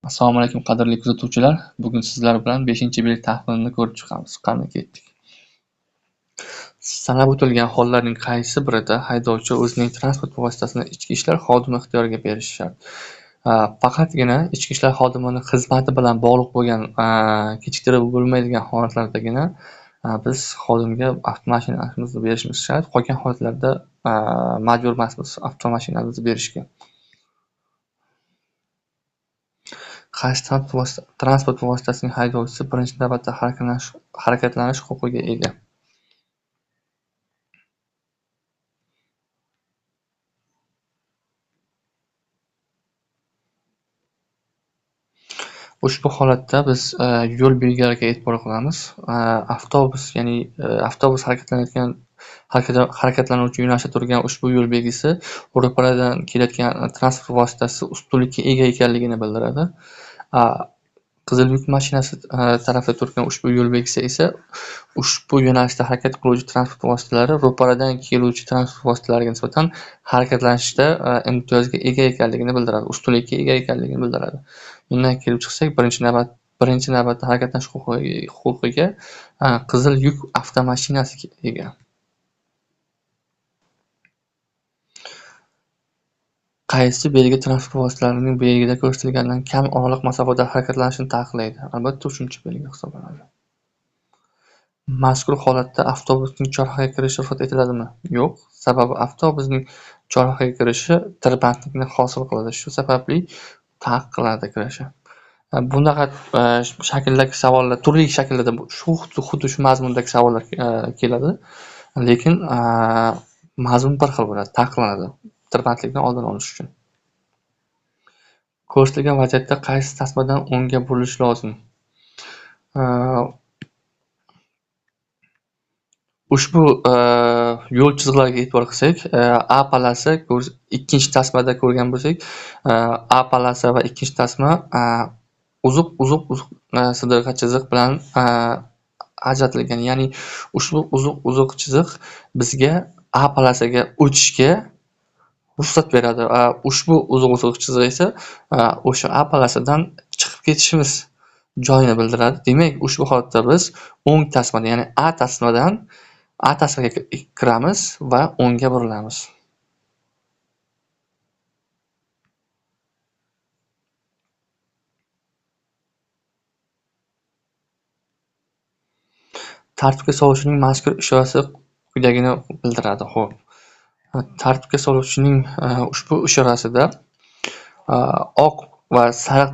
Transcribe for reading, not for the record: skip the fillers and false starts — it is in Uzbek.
Assalomu alaykum qadrli kuzatuvchilar. Bugun sizlar bilan 5-belgi tahlilini ko'rib chiqamiz. Qani ketdik. Sanab o'tilgan hollarning qaysi birida haydovchi o'zining transport vositasini ichki ishlar xodimi ixtiyoriga berishi shart? Faqatgina ichki ishlar xodimini xizmati bilan bog'liq bo'lgan kechiktirib bo'lmaydigan holatlardagina biz xodimga avtomashinamizni berishimiz shart. Qolgan holatlarda majbur emasmiz avtomashinamizni berishga. Qaysi transport vositasining haydovchisi birinchi navbatda harakatlanish huquqiga ega? Ushbu holatda biz yo'l belgilariga e'tibor qilamiz. Avtobus, ya'ni avtobus harakatlanuvchi yo'nalishda turgan ushbu yo'l belgisi ro'paradan kelayotgan transport vositasi ustunlikka ega ekanligini bildiradi. Qizil yuk mashinasi tarafda turgan ushbu yo'l belgisi esa ushbu yo'nalishda harakat qiluvchi transport vositalari ro'paradan keluvchi transport vositalariga nisbatan harakatlanishda imtiyozga ega ekanligini bildiradi, ustunlikka ega ekanligini bildiradi. Bundan kelib chiqsak, birinchi navbatda harakatlanish huquqiga qizil yuk avtomashinasi ega. Qaysi belgi transport vositalarining belgida ko'rsatilganidan kam oraliq masofada harakatlanishini taqiqlaydi? Albatta, 3-belgi hisoblanadi. Mazkur holatda avtobusning chorrahaga kirishi ruxsat etiladimi? Yo'q. Sababi avtobusning chorrahaga kirishi tirbandlikni hosil qiladi. Shu sababli taqiqlanadi kirishi. Bunaqa shakldagi savollar turli shakllarda xuddi shu mazmundagi savollar keladi, lekin mazmun bir xil bo'ladi, taqiqlanadi tirbandlikni oldini olish uchun. Ko'rsatilgan vaziyatda qaysi tasmadan o'ngga burilish lozim? Ushbu yo'l chiziqlariga e'tibor qilsak, A palasi ikkinchi tasmada ko'rgan bo'lsak, A palasi va ikkinchi tasma uzuq sidirg'a chiziq bilan ajratilgan. Ya'ni ushbu uzuq chiziq bizga A palasiga o'tishga ruxsat beradi. Ushbu uzuq chiziq esa o'sha A palasidan chiqib ketishimiz joyini bildiradi. Demak, ushbu holatda biz o'ng tasmada, ya'ni A tasmadan A tasmaga kiramiz va o'ngga burilamiz. Tartibga soluvchining mazkur ishorasi quyidagini bildiradi. Xo'p. Tartibga soluvchining ushbu ishorasida oq va sariq